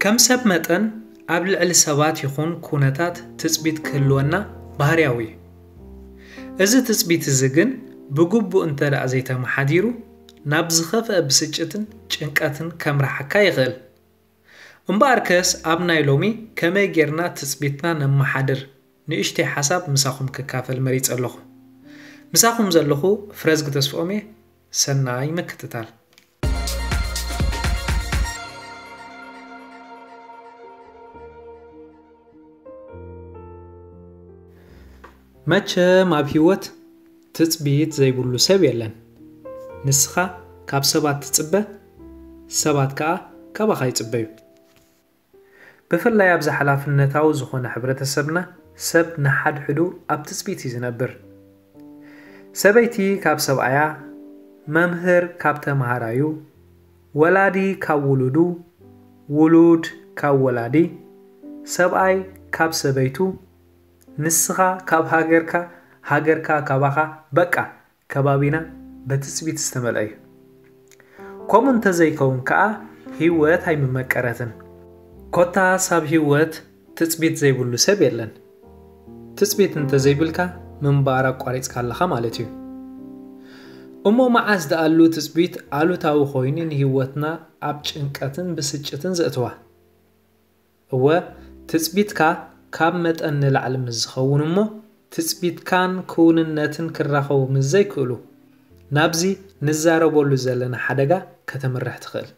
ከም ሰብ መጠን ኣብ ልዕሊ ሰባት ይኹን ኩነታት ትጽቢት ክህልወና ባህርያዊ እዩ። እዚ ትጽቢት እዚ ግን ብግቡእ እንተ ደኣ ዘይተመሓዲሩ ናብ ዝኸፍአ ብስጭትን ጭንቀትን ከምርሓካ ይኽእል። እምበኣርከስ ኣብ ናይ ሎሚ ከመይ ጌርና ትጽቢትና ነመሓድር ንእሽተይ ሓሳብ ምሳኹም ክካፈል መሪጸ ኣለኹ። ምሳኹም ዘለኹ ፍረዝጊ ተስፍኦም'የ። ሰናይ ምክትታል። መቸም ኣብ ህይወት ትጽቢት ዘይብሉ ሰብ የለን። ንስኻ ካብ ሰባት ትጽበ፣ ሰባት ከኣ ካባኻ ይጽበዩ። ብፍላይ ኣብዚ ሓላፍነታዊ ዝኾነ ሕብረተሰብና ሰብ ንሓድሕዱ ኣብ ትጽቢት እዩ ዝነብር። ሰበይቲ ካብ ሰብኣያ፣ መምህር ካብ ተመሃራዩ፣ ወላዲ ካብ ውሉዱ፣ ውሉድ ካብ ወላዲ፣ ሰብኣይ ካብ ሰበይቱ፣ ንስኻ ካብ ሃገርካ፣ ሃገርካ ካባኻ፣ በቃ ከባቢና በትጽቢት ዝተመልአ እዩ። ከምኡ እንተዘይከውን ከኣ ህይወት ኣይምመቀረትን። ኮታስ ኣብ ህይወት ትጽቢት ዘይብሉ ሰብ የለን። ትጽቢት እንተዘይብልካ ምንባር ኣቋሪጽካ ኣለኻ ማለት እዩ። እሞ መዓስ ደኣሉ ትጽቢት ኣሉታዊ ኮይኑ ንህይወትና ኣብ ጭንቀትን ብስጭትን ዘእትዋ? እወ፣ ትጽቢትካ ካብ መጠን ንላዕሊ ምስ ዝኸውን እሞ ትጽቢትካን ክውንነትን ክራኸቡ ምስ ዘይክእሉ ናብዚ ንዛረበሉ ዘለና ሓደጋ ከተምርሕ ትኽእል።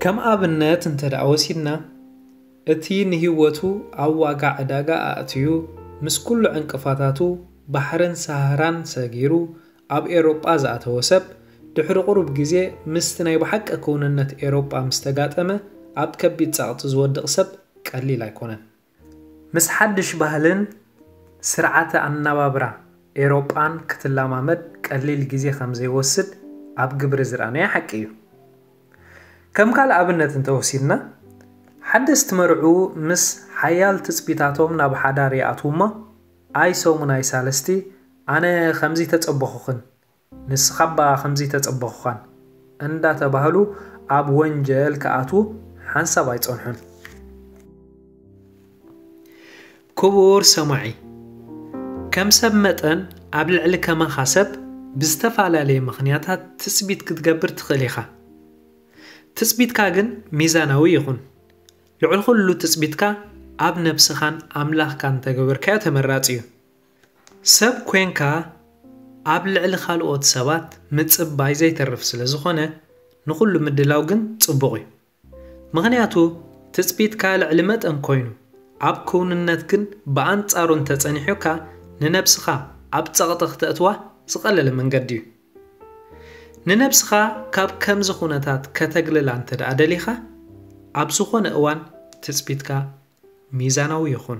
ከም ኣብነት እንተ ደኣ ወሲድና፣ እቲ ንህይወቱ ኣብ ዋጋ ዕዳጋ ኣእትዩ፣ ምስ ኩሉ ዕንቅፋታቱ ባሕርን ሳህራን ሰጊሩ ኣብ ኤውሮጳ ዝኣተወ ሰብ፣ ድሕሪ ቁሩብ ግዜ ምስቲ ናይ ብሓቂ ክውንነት ኤውሮጳ ምስ ተጋጠመ፣ ኣብ ከቢድ ጸቕጢ ዝወድቕ ሰብ ቀሊል ኣይኮነን። ምስ ሓድሽ ባህልን ስርዓተ ኣነባብራ ኤውሮጳን ክትለማመድ ቀሊል ግዜ ከም ዘይወስድ ኣብ ግብሪ ዝረኣናዮ ሓቂ እዩ። ከም ካልእ ኣብነት እንተወሲድና፣ ሓደስቲ መርዑ ምስ ሓያል ትጽቢታቶም ናብ ሓዳር ይኣትዉ እሞ፣ ኣይ ሰሙን ኣይ ሳልስቲ፣ ኣነ ከምዚ ተጸበኹኽን፣ ንስኻ እባ ከምዚ ተጸበኹኻን እንዳተባህሉ ኣብ ወንጀል ክኣትዉ ሓንሳብ ኣይጸንሑን። ክቡር ሰማዒ፣ ከም ሰብ መጠን ኣብ ልዕሊ ከማኻ ሰብ ብዝተፈላለየ ምኽንያታት ትጽቢት ክትገብር ትኽእል ኢኻ። ትጽቢትካ ግን ሚዛናዊ ይኹን። ልዕሊ ኩሉ ትጽቢትካ ኣብ ነብስኻን ኣምላኽካን እንተገበርካዮ ተመራጺ እዩ። ሰብ ኮንካ ኣብ ልዕሊ ካልኦት ሰባት ምጽባይ ዘይተርፍ ስለ ዝኾነ፣ ንኹሉ ምድላው ግን ጽቡቕ እዩ። ምኽንያቱ፣ ትጽቢትካ ልዕሊ መጠን ኮይኑ፣ ኣብ ክውንነት ግን ብኣንጻሩ እንተጸኒሑካ፣ ንነብስኻ ኣብ ጸቕጢ ክተእትዋ ዝቐለለ መንገዲ እዩ። ንነብስኻ ካብ ከምዚ ኩነታት ከተግልላ እንተ ደኣ ደሊኻ፣ ኣብ ዝኾነ እዋን ትጽቢትካ ሚዛናዊ ይኹን።